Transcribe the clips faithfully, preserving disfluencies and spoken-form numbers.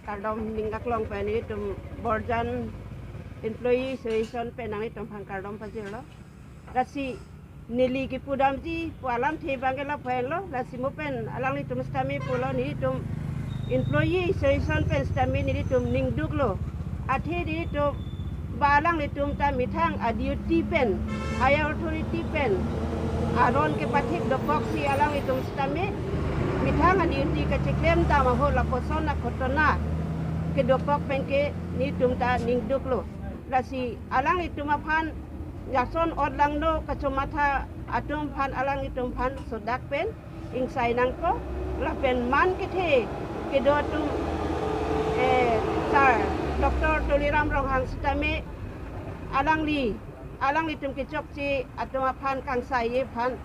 Kardom ning aklong pen nelitum Borjan Employee Association pen nanglitum aphan kardom pajirlo. Lasi neli kipudamji pu alamthe abangke lapu henlo, lasi mo pen alanglitum sitame pulo, nelitum Employee Association pen sitame nelitum ningduklo. Athe nelitum ba alanglitum ta methang a-duty pen, higher authority pen aron kepathik dokoksi alanglitum sitame methang a-duty kacheklem dam ahut lapuson akhotona kedokok penke nelitum ta ningduklo. Lasi alanglitum aphan jason ot langno kachomatha atum aphan alanglitum aphan sodak pen ingsai nangpo, lapen man kethe kedo atum, eh, Sir Doctor Tuliram Ronghang sitame alangli, alanglitum kechokche atum aphan kangsai aphan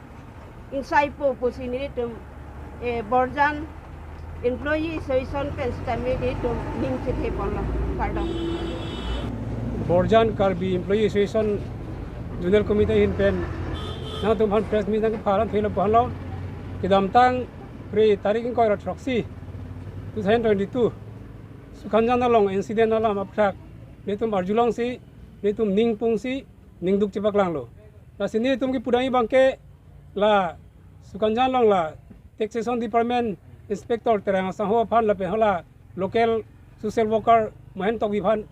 ingsaipo pusi nelitum, eh, Borjan Employee Association pen sitame nelitum ning chethe ponlo. Kardom. Borjan Karbi Employee Association Zonal Committee ahin pen nangtum aphan press meet nangkepha alamthe lapu henlo. Kedamtang Phre tarik ingkoi ra throksi two thousand twenty-two Sukanjan along incident alam aphuthak nelitum arjulongsi, nelitum ning pungsi ningduk chepaklanglo. Lasi nelitum kipudamji abangke la Sukanjan along la Taxation Department Inspector Terang Asangho aphan lapen hala local social worker Mohen Tokbi aphan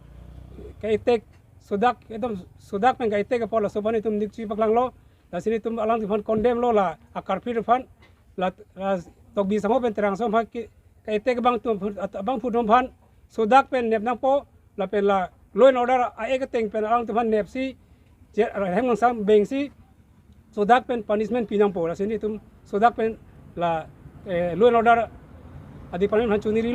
ka-attack, sodak, ekdom sodak pen ka-attack apot laso aphan nelitum ning chepaklanglo. Lasi nelitum alangtum aphan condemn lo la a-culprit aphan, la, la Tokbi Asangho pen Terang Asangho aphan ke, ka-attack abang atum, abangphu atum aphan sodak pen nep nangpo, lapen la law and order a-act ateng pen alangtum aphan nepsi, je, hem nangsam bengsi sodak pen punishment pi nangpo. Lasi nelitum sodak pen la, eh, law and order a-department aphan chonirilo.